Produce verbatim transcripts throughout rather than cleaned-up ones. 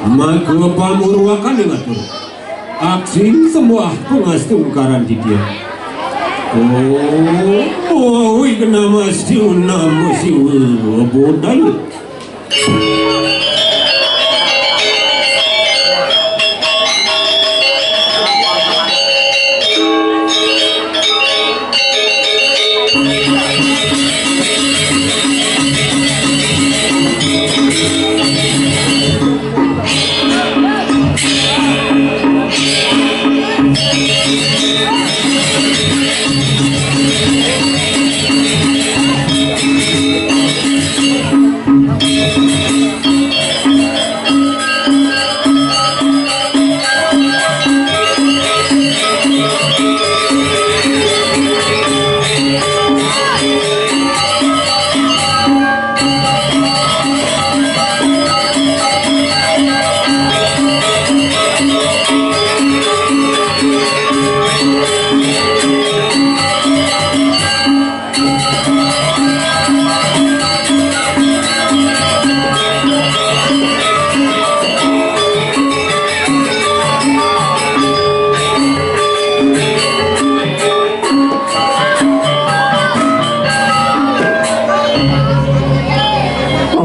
Maka pamurwakan ngatur. Aksi sembah pangastungkaran titiang. Om Wighnam Astu Namo Siwa Bodaya.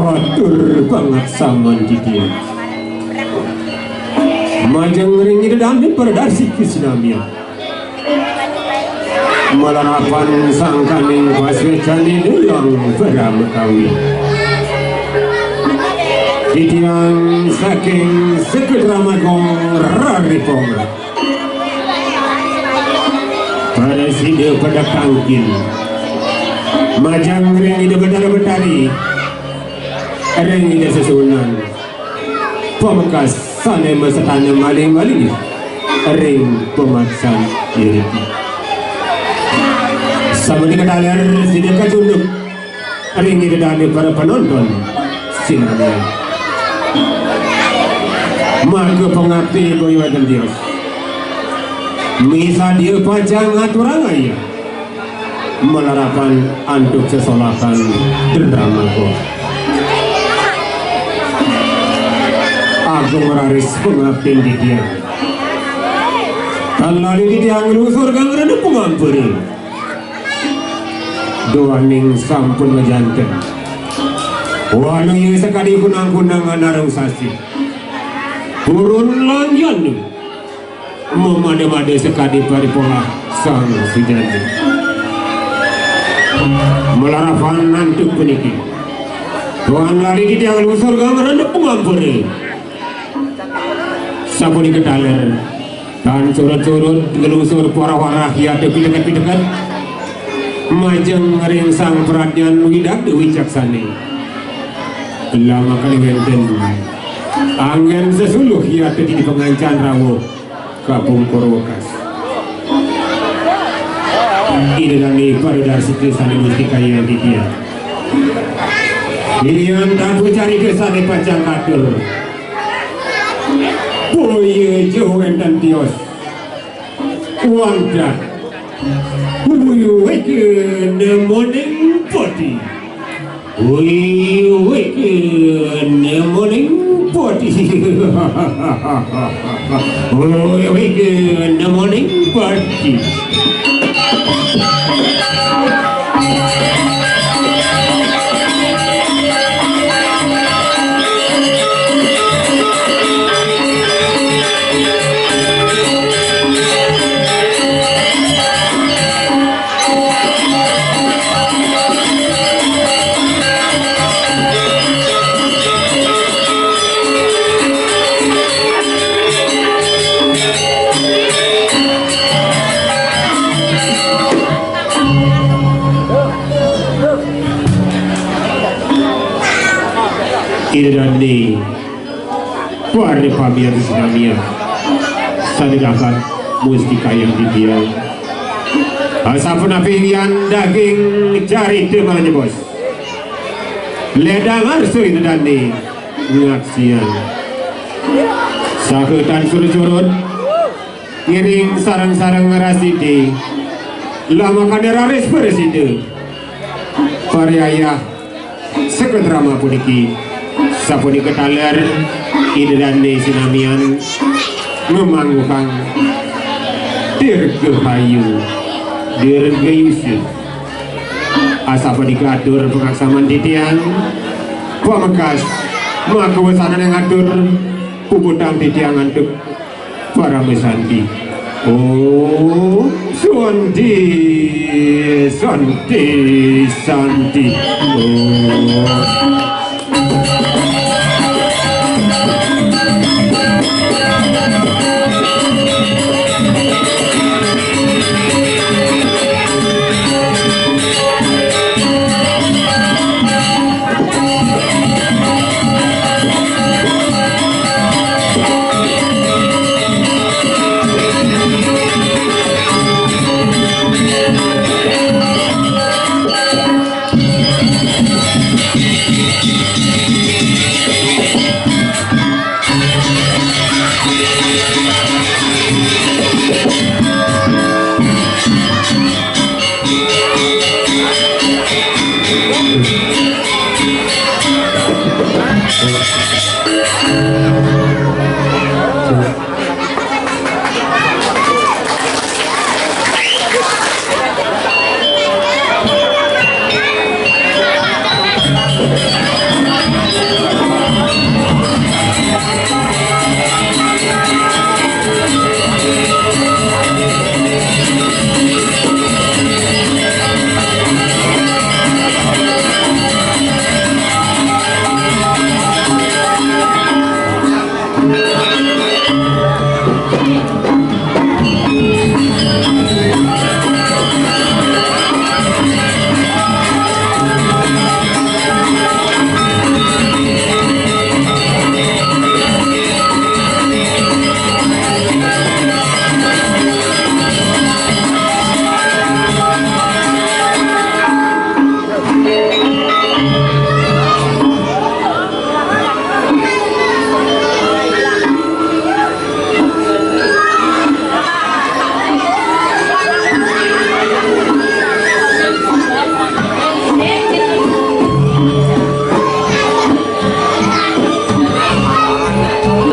Atur pangaksaman titiang. Majeng ring Ida Dané Pradasi Kisnamya. Malarapan sangkaning paswécan Ida Hyang Paramakawi. Titiang saking Sekedramagung Raripong. Prasida pada kangkin. Majeng ring Ida Betara Betari. Ring Ida Sesuunan. Pamekas sané masetana malih-malih ring pamaksan iriki. Sapunika taler sida kacunduk ring Ida Dané para panonton sinamian. Maka pangapti boya wénten tios. Misadia pacang ngaturang ayah. Malarapan antuk sesolakan drama ko. Agung raris pangaptin titiang. Tan lali titiang nglusur gangrené pangampura. Duaning sampun majanten. Wanuya sakadi kunang-kunang anarung sasih. Purun lanjana. Mamada-mada sakadi paripolah Sang Sujati. Malarapan antuk puniki. Tuan lali titiang nglusur gangrené pangampura. Sapunika taler. Tan surut-surut nglusur parah-parah yata piteket-piteket. Majeng ring Sang Pradnyan Widagda Wicaksana. Lamakan wénten. Anggén sesuluh yata di pangancan rawuh. Kapungkur wekas. Ida dané para darsita sané mustikayang titiang. Titiang tanpa carita sané pacang katur. Boya ja wénten tios. Wantah. Wiwik nemoning pati. Wiwik nemoning pati. Wiwik nemoning pati. Ida dané Para pamiarsa sinamian, sané dahat mustikayang titiang. Asapunapi wian daging carita malih nyebos. Ledang arsa ida dané ngaksian. Saha tan surut-surut, ngiring sareng-sareng ngrastiti, lamakané raris prasida. Pariayah seka drama puniki Sapunika taler Ida Dane sinamian ngamangguhang dirgahayu, dirgayusa. Asapunika atur pangaksaman titiang, pamekas makawasanana ngatur puputang titiang antuk Paramasanti. Om Santi, Santi, Santi. Om.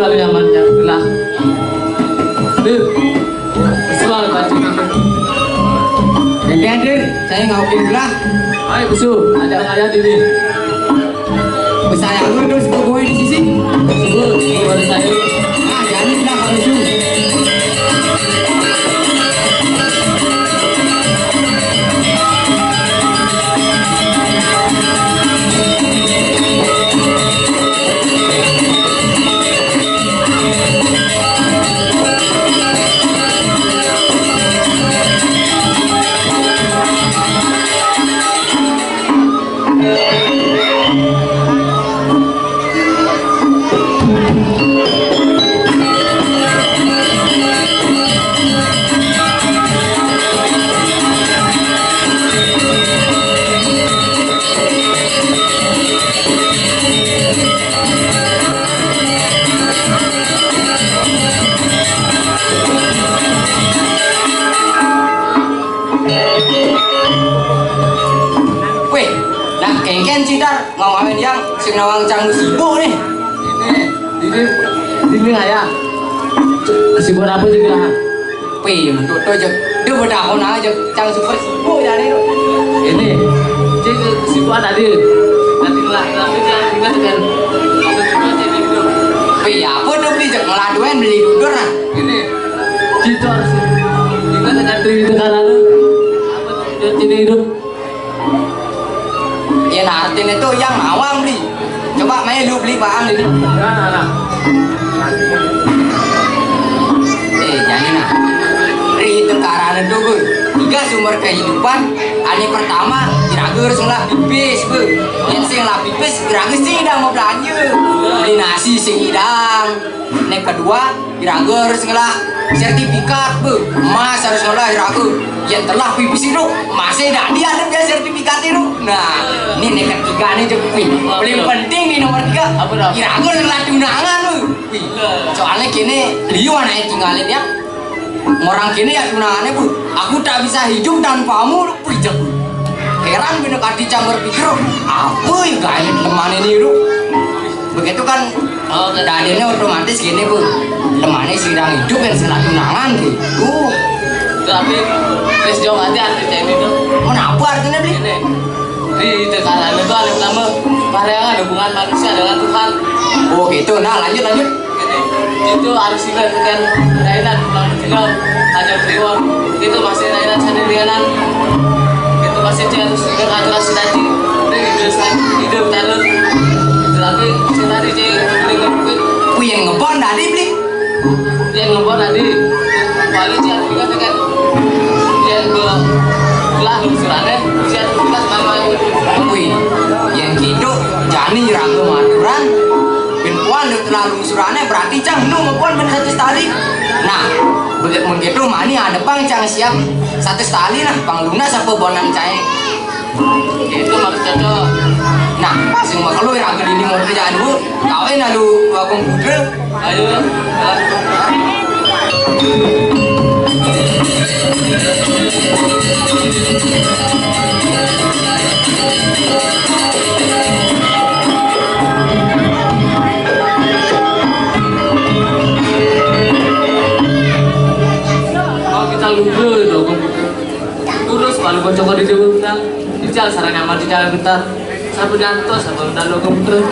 Kalau yang macam gelah. Dir. Soal baju. Gantian, Dir. Saya ngaukin gelah. Ayo, besu. Ada saya di sini. Besar aku terus ke gue di sisi. Sebut, sebut saya. Ah, jangan gelah kalau itu. Weh, nak kengken cidar ngawin yang sing nawang cang sibuk nih. Ini, ini, ini ayah. Sibuk apa juga? Weh, untuk tuh aja. Dia udah tahun aja cang super sibuk jadi. Ini, cik sibuk ada dia. Nanti lah, nanti kan tinggal kan. Apa juga jadi itu. Weh, apa tuh beli cek ngeladuin beli dudur nah. Ini, cik tuh harus tinggal dengan tuh itu karena apa tuh jadi hidup. Ya, nah, artinya itu yang mawang beli. Coba main lu beli paham ini. Nah, nah, nah. Eh, jadi nah. Ri itu karena itu, Bu. Tiga sumber kehidupan. Ane pertama, iraga harus ngelah pipis, Bu. Yang sing ngelah pipis, iraga sing udah mau belanja. Beli nasi sing idang. Yang kedua, iraga harus ngelah sertifikat, Bu. Emas harus ngelah iraga. Yang telah pipis itu, masih dak dia ada dia sertifikat itu. Nah, ini yang ketiga nih, Cuk. Wih, paling penting nih nomor tiga. Apa dah? Iraga harus ngelah tunangan, Bu. Wih, soalnya kini liu anaknya tinggalin ya. Orang kini ya tunangannya, Bu. Aku tak bisa hidup tanpamu, Bu. Wih, Cuk. Heran bener kati cang berpikir, apa ya gaya teman ini, Bu? Begitu kan, oh, dadine otomatis gini, Bu. Lemane sirang idup yang senat tunangan gitu. Tapi wis jauh aja artinya ini tuh. Kenapa artinya, Bli? Ini. Di tekanannya tuh ada pertama, paryangan hubungan manusia dengan Tuhan. Oh gitu. Nah, lanjut, lanjut. Ini. Itu harus ingat kan, Rainan, Bang Jino, Kanjeng Kliwon. Itu masih Rainan sendirianan. Itu masih dia harus ingat aturan si tadi. Itu hidup, hidup terus. Tapi si tadi, Cik, ini ngebut. Wih, yang ngebon tadi, Bli. Yang ngebon tadi. Paling dia ingat kan. Yang be-, lah, lungsurannya, dia tugas main-main. Wih, yang gitu, jani ragu aturan. Bin puan lu telah lungsurannya, berarti cang nu ngebon men satu setali. Nah, begitu, begitu mani ada pang cang siap satu setali nah, pang lunas apa bonan cai. Itu harus cocok. Nah, pas yang mau keluar aku ini mau kerjaan dulu, kawin lalu wakung putri. Ayo, jalan. Kalau kita lupa itu, terus kalau kocok di dewa bilang, di jalan sarang amat di jalan bentar. Sapu jantos, sapu bentar lo komputer.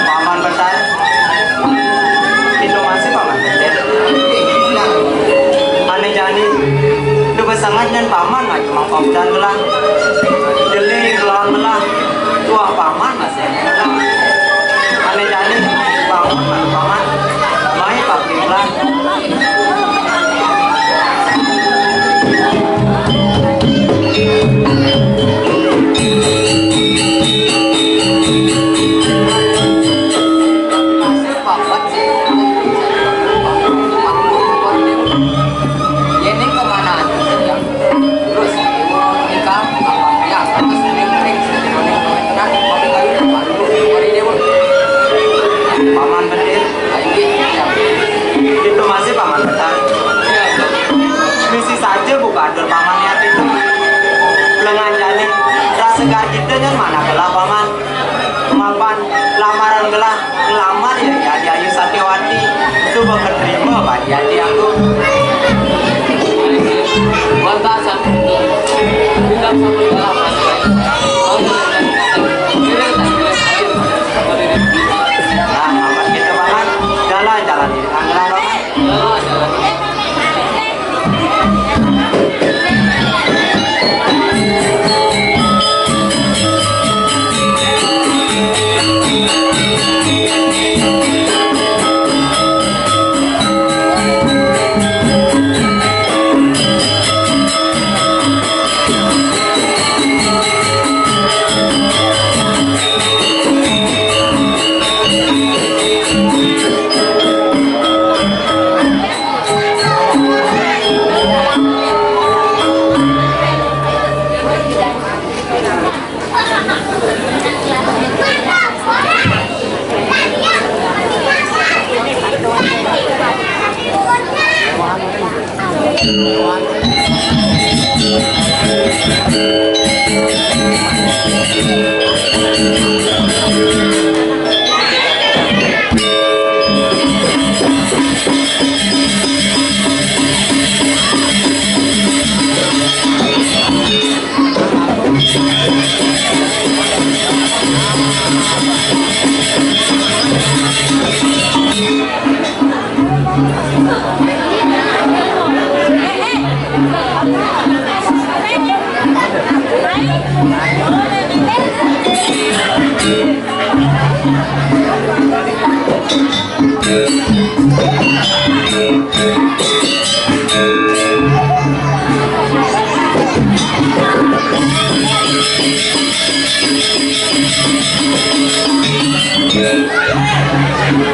Paman Betara, itu masih Paman Betara. Ane jani, itu besangat dan Paman mah cuma pamdan gelah. Jeli gelah gelah. Tua Paman masih. Ane jani, Paman mah Paman. Mai Paman gelah. Paman Betir. Itu masih Paman Betar. Misi saja buka atur Paman niat itu. Lengan janin, rasa segar kita nyan mana gelah Paman. Mapan lamaran gelah, ngelamar ya, ya, di Ayu Satyawati. Coba keterima, Pak, ya, di aku. Buat tak satu. Tidak sama gelah, Pak. Nah, amat kita Paman. Jalan, jalan ini. Anggelah, Paman.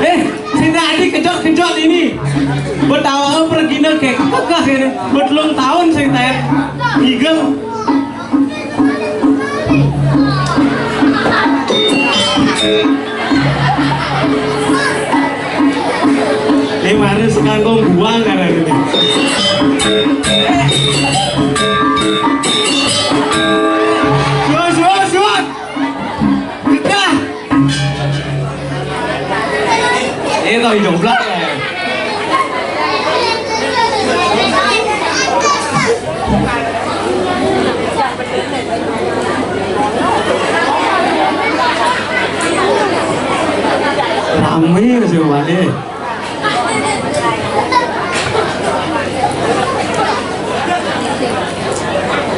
Eh, sing tadi kejot-kejot ini. Betawa pergina kayak kekeh ini. Betelung tahun sing taen. Igel. Ini harus kanggo buang karena ini. Suat, suat, suat. Kita. Ini tau hidung belak. Rame sih, Pak, eh.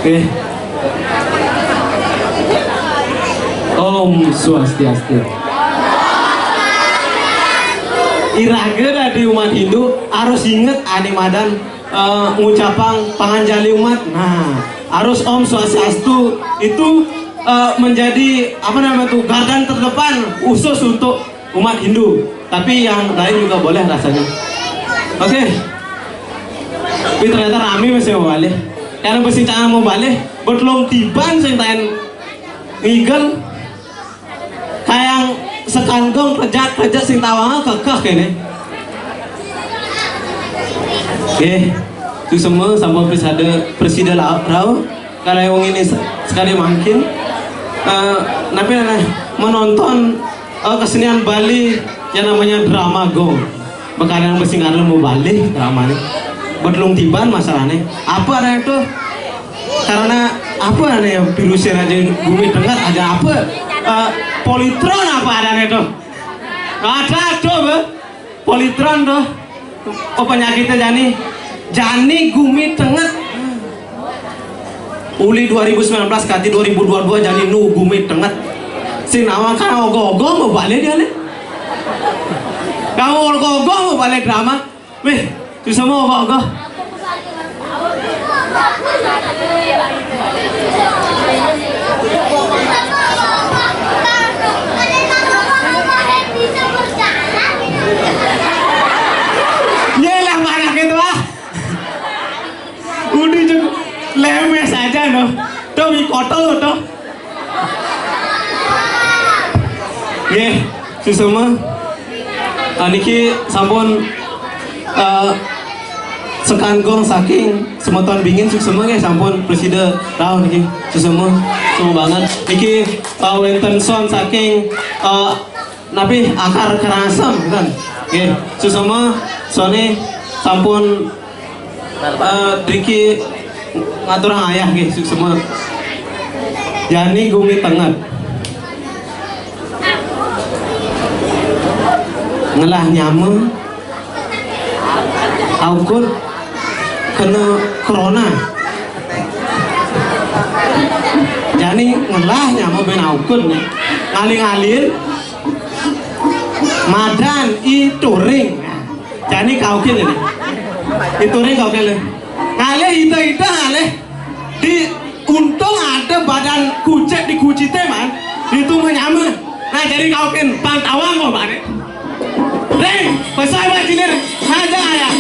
Oke. Om Swastiastu. Iraga dari umat Hindu harus inget ane madan, eh, ngucapang panganjali umat. Nah, harus Om Swastiastu itu, eh, menjadi, apa namanya tuh, gardan terdepan khusus untuk umat Hindu. Tapi yang lain juga boleh rasanya. Oke. Tapi ternyata rame masih mau balik. Karena besi cara mau balik, betelung tiban sing taen ngigel. Kayak sekangkung kerja-kerja sing tawanga kekeh kene. Oke. Suksema sampun presida, presida la-, rauh. Kalau wong ini se-, sekali mungkin, eh, tapi aneh menonton, eh, kesenian Bali yang namanya drama gong. Bekarang besi ngarep mau balik drama nih. Betelung tiban masalahnya. Apa ada itu? Karena apa ada ya virusnya aja bumi tengah ada apa? Eh, politron apa ada itu? Ada tuh, Be. Politron tuh. Oh, penyakitnya jani. Jani gumi tenget. Uli dua ribu sembilan belas kati dua ribu dua puluh dua jani nu gumi tenget. Sing nawang kan ogo-ogo mau balik dia nih. Kamu ogo-ogo mau balik drama. Wih, susah mau ogo-ogo. Yelah, mana gitu ah. Udah cukup lemes aja no. Tuh mi kotor tuh. Nggih, suksema. Ah, niki sampun, eh, sekangkung saking semeton bingin suksema nggih sampun presida rauh niki. Suksema, suksema banget. Niki, eh, wenten sound saking, eh, napi Akar Karangasem kan. Nggih, suksema sone sampun, eh, driki ngaturang ayah nggih suksema. Jani gumi tenget. Ngelah nyama aukut kena corona. Jani ngelah nyama ben aukut nih. Ngalih-ngalihin madan i turing. Jani kaukin ini. I turing kaukin nih. Ngalih ita-ita ngalih. Di untung ada badan kucek di kucite man. Itu menyama. Nah, jadi kaukin pantawang kok, Pak. Ring, besar Pak Jilir. Haja ya.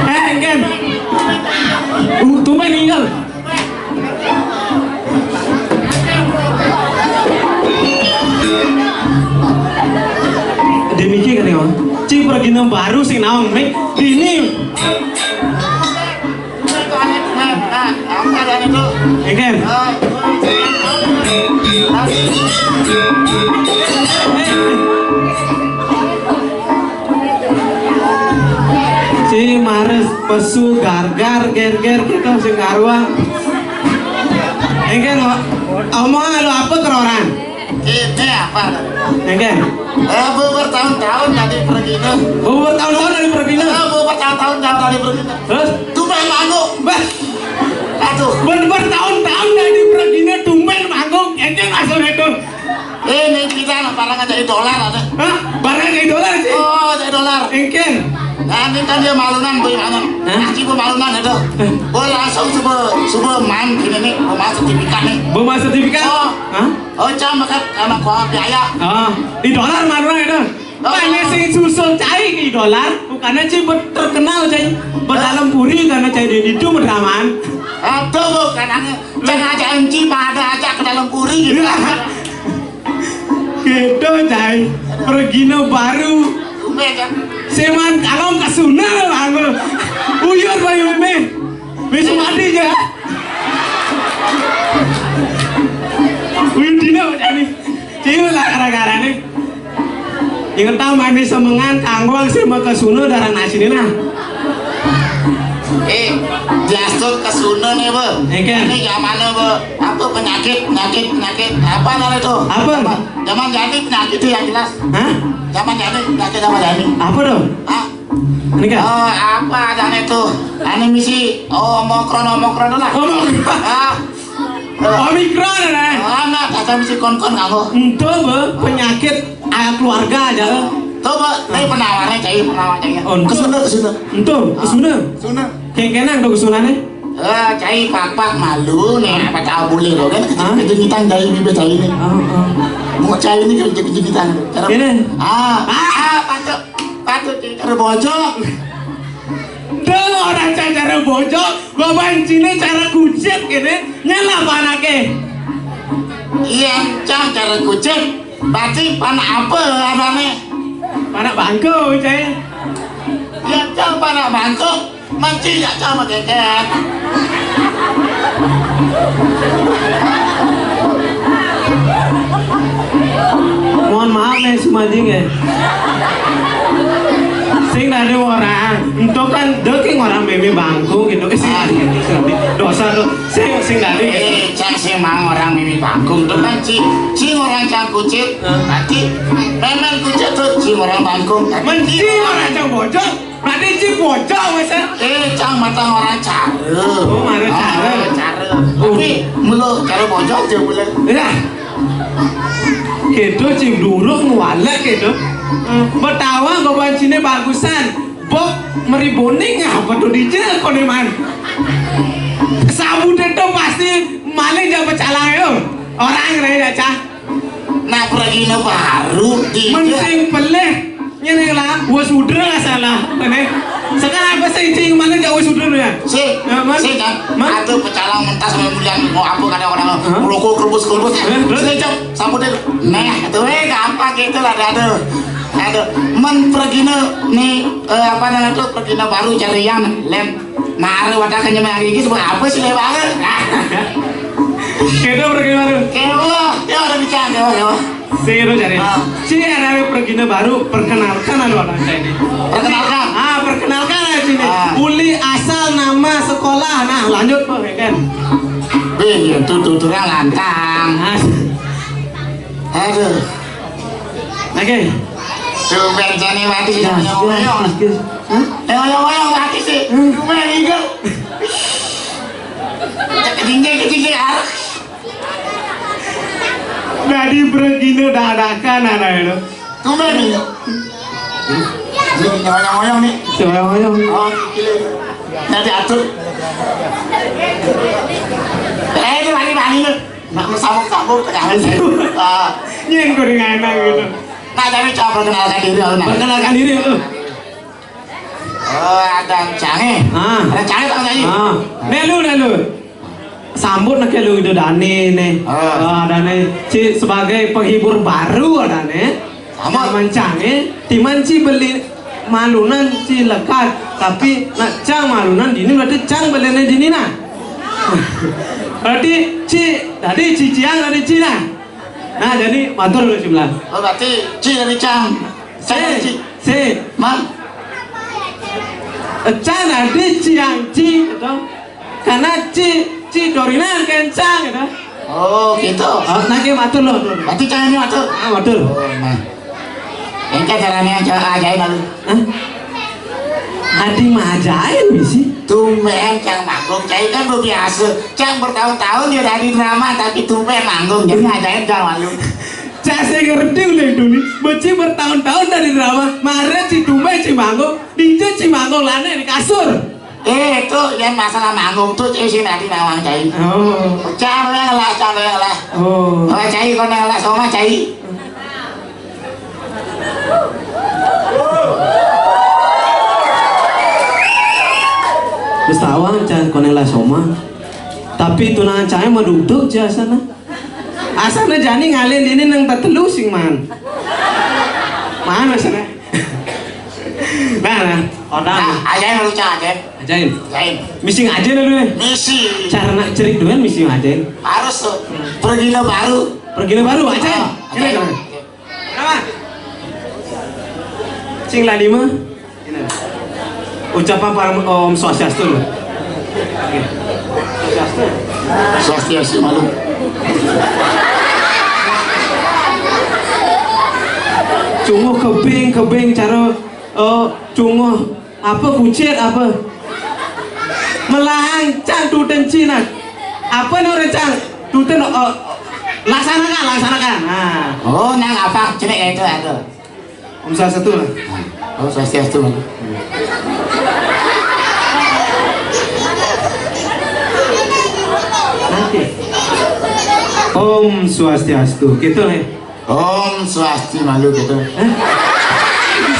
Eh, Ken. Uh, tumben ninggal. Demikian kan ya. Ci pergi baru sing naon mik dini. Eken. Si mares pesu gargar gerger kita sing karuan. Eken, omongan lu apa keroran? Ini apa? Eken. Eh, bu bertahun-tahun tadi pergi itu. Bu bertahun-tahun dari pergi itu. Eh, bu bertahun Terus? Tumbén manggung. Bah. Aduh. Ber bertahun-tahun dari perginya tumbén manggung. Ini maksudnya itu. Eh, ini kita lah, barang aja dolar ada. Hah? Barang aja dolar sih. Oh, aja dolar. Engken. Nah, ini kan dia malunan, boy, malunan. Hah? Ngaji pemalunan itu. Boy, langsung coba, coba man ini nih, mau sertifikat nih. Mau sertifikat? Oh. Hah? Oh, cam, makan sama kuah biaya. Ah, di dolar malunan itu. Mana sing susul cai di dolar? Bukannya cai ber- terkenal cai. Berdalam puri karena cai di itu berdaman. Aduh, bukan angin. Jangan aja M C pada aja ke dalam puri gitu. Iya. Gitu cai. Pergina baru. Seman kalau ke Sunda lo anggo. Uyur bayu me. Besok mati ya. Uyur dino cai. Cai lah gara-gara nih. Ingat tahu mami semengan kanggo sing mau ke Sunda darang nasi nih nah. Eh, diastur ke Sunda nih, Bu. Engke. Ini zamannya, Bu. Apa penyakit, penyakit, penyakit? Apa namanya itu? Apa? Zaman jadi penyakit itu yang jelas. Hah? Zaman jadi penyakit zaman jadi. Apa dong? Hah? Ini kan? Oh, apa adanya itu? Anu misi, oh, omokron, omokron lah. Omokron. Ah. Omikron, nah. Anak kata misi kon-kon kamu. Itu, Bu, penyakit ah, keluarga aja. Coba, ini penawarnya cai, penawar cai. Oh, ke Sunda, ke Sunda. Itu, ke Sunda. Sunda. Kengkenang tuh ke Sunda nih. Eh, cai pak-pak malu nih, apa tahu boleh lo kan? Hah? Kejengitan dari bibir cai ini. Ah, ah. Mau cai ini kejengitan. Cara Ini. Ah, ah, patut, patut cai cara bojok. Dulu orang cara bojok, babancine cara kucit gini, nyala panake. Iya, cang cara kucit. Berarti panak apa namanya? Panak bangku, cai. Iya, cang panak bangku. Manci ya cang keket. Mohon maaf nih, Sumanjing ya. Sing tadi orang, itu kan daging orang meme bangku gitu. Eh, sing tadi, dosa tuh. Sing, sing tadi. Eh, cang sing mang orang meme bangku tuh kan ci, ci orang cang kucit. Berarti memang kucit tuh ci orang bangku. Menci orang cang bojok. Berarti ci bojok masa. Eh, cang matang orang cara. Oh, mana cara? Cara. Tapi mulu cara bojok aja boleh. Ya. Gitu cing durung walek gitu. Betawa babancine bagusan. Bok meriboning apa tuh dije koneman. Sabut itu pasti maling jangan pecalang itu. Orang raya cah. Nah, pergi baru di Mensing pelih. Ini lah, gua sudra salah. Ini. Sekarang apa sih cing mana jauh sudra ya? Si, ya, man. Si kan, man. Atau pecalang mentas kemudian mau apa kadang orang merokok kerbus kerbus. Eh, terus? Si cok, sambut itu. Nah, itu eh gampang gitu lah, ada. Ada. Men pergi nih, eh, apa namanya tuh pergi baru carian lem. Nah, ada wadah kenyam lagi gitu apa sih lewat? Kita pergi baru. Kewa, dia ada bicara kewa kewa. Sing itu jadi. Ah. Sini ada pergina baru, perkenalkan anu orang saya ini. Perkenalkan. Ah, perkenalkan aja sini. Ah. Uli asal nama sekolah. Nah, lanjut Pak Reken. Wih, ya tuh tuh tuh lantang. Ah. Aduh. Oke. Coba jani mati. Gas, gas, gas. Hah? Eh, oyong-oyong mati sih. Hmm. Coba ini. Kecil kecil ah. Dari pergina dadakan anak itu. Tumben nih. Ini nyawanya ngoyong nih. Nyawanya ngoyong. Oh, gila. Nanti atur. Eh, ini wani-wani lu. Nak sabuk-sabuk tengah. Ah. Nyen kuring enak gitu. Nah, jadi coba perkenalkan diri lu, nah. Perkenalkan diri lu. Oh, ada canggih. Ah. Ada canggih tak tadi? Ah. Melu, melu. Sambut nak lu itu Dani nih. Ah. Ah, Dani. Ci sebagai penghibur baru ada nih. Sama. Mancang eh. Timan ci beli malunan ci lekat. Tapi nak cang malunan dini berarti cang belinya dini nah. Berarti ci tadi ciciang tadi ci nah. Nah, jadi matur lu sebelah. Oh, berarti ci dari cang. Cang dari ci. Si. Man. Cang tadi ciang ci gitu. Karena ci ci dorinan kencang gitu. Oh, gitu. Oh, nah, dia matur loh. Berarti cang ini matur. Ah, matur. Oh, nah. Engke carane aja ajain lalu. Hah? Adi majain misi. Tumben cang manggung, cai kan biasa. Cang bertahun-tahun ya dari drama, tapi tumben manggung, jadi ajaib cang malu. Cak sing ngerti ulih dulu. Beci bertahun-tahun dari drama, mare ci tumben ci manggung, dinjo ci manggung lane di kasur. Eh, itu yang masalah manggung tuh, cai sing tadi nawang cai. Oh. Cang yang lah, cang yang lah. Oh. Oh, cai kau yang lah, sama cai. Wis tawang can koneng lah soma. Tapi tunangan cai mah duduk ja sana. Asana jani ngalih ini nang tetelu sing man. Mana sana? Nah, nah. Oh, nah. Nah, ajain lu, Cang, ajain. Ajain. Ajain. Misi ngajain lu, eh. Misi. Cara nak cerik duluan misi ngajain. Harus tuh. Pergi lo baru. Pergi lo baru, ajain. Ah, ini ajain. Kan? Nah. Sing lah lima. Ucapan param Om Swastiastu. Oke. Swastiastu. Swastiastu, malu. Cunguh kebing, kebing cara, eh, cunguh apa, kucit apa? Melang cang tuten Cina. Apa no rencang? Tuten, eh, laksanakan, laksanakan. Nah. Oh, nang apa? Cek itu, itu. Om Swastiastu lah. Oh, Swastiastu. Nanti. Om Swastiastu. Gitu, eh. Om Swasti malu gitu. Eh?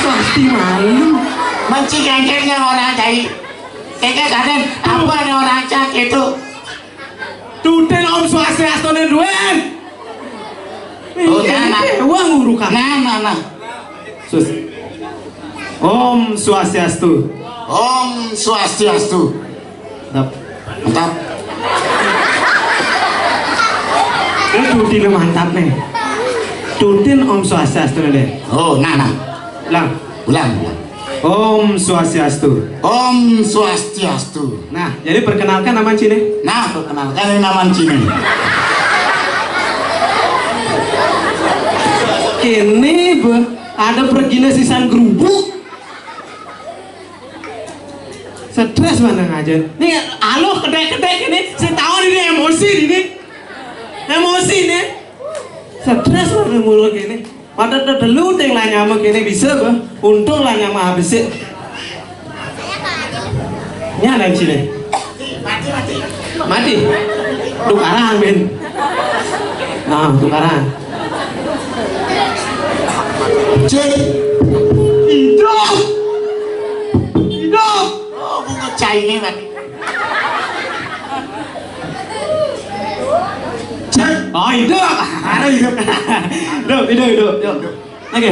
Swasti malu. Menci ganjarnya orang tadi. Tega kadang apa ada orang cak itu. Tuten Om Swastiastu ne duen. Oh, nah, nah. Wah, nguru kan. Nah, nah, nah. Sus. Om Swastiastu. Om Swastiastu. Mantap. Mantap. Ini tutin mantap nih. Tutin Om Swastiastu nih deh. Oh, nah, nah. Ulang. Ulang, ulang. Om Swastiastu. Om Swastiastu. Nah, jadi perkenalkan nama cine. Nah, perkenalkan ini nama cine. Kene be, ada pergina sisan gerubuk. Stres mana ngajen. Nih, aloh kedek-kedek ini, setahun ini emosi ini. Emosi ini. Stres mana mulut ini. Pada telu ting lah nyama kene bisa be. Untung lah nyama habis sih. Nya ada sini. Mati. Tukaran, Ben. Nah, tukaran. Cek. Hidup. Hidup. Oh, bunga cai ini, Pak. Cek. Oh, hidup. Ada hidup. Hidup, hidup, hidup, hidup. Oke.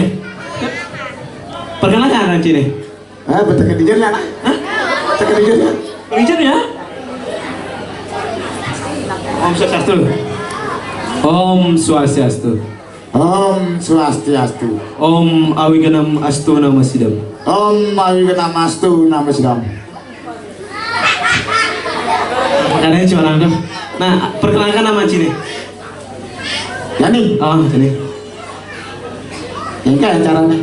Perkenalkan, Ranci nih. Ah, betul ke dijadian, nah? Hah? Betul ke dijadian. Dijadian ya? Om Swastiastu. Om Swastiastu. Om Swastiastu. Om Awigenam Astu Namo Sidam. Om Awigenam Astu Namo Sidam. Makanya cuma nangkep. Nah, perkenalkan nama cini. Yani. Oh, cini. Ini kan caranya.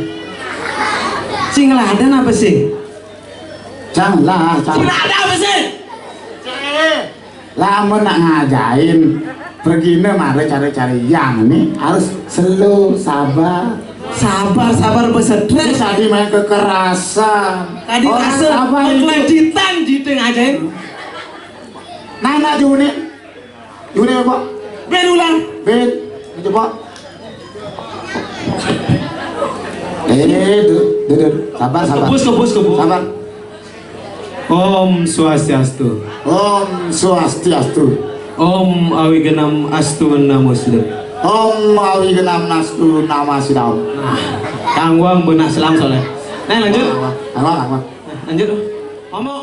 Sing ngeladen apa sih? Janganlah, jangan. Sing ngeladen apa sih? Lamun nak ngajain, pergine mare cari-cari yang nih harus slow, sabar. Sabar, sabar, besetres. Tadi main kekerasan. Tadi orang rasa sabar itu. Kelanjutan jitu ngajain. Nana Juni. Juni apa? Ben ulang. Ben, coba. Eh, duduk, duduk. Sabar, sabar. Kebus, kebus, kebus. Sabar. Om Swastiastu. Om Swastiastu. Om Awigenam Astu Namo Sidam. Om Awigenam Astu Namo Sidam. Nah, tangguang benak selang soalnya. Nah, lanjut. Tangguang, tangguang. Nah, lanjut. Ngomong.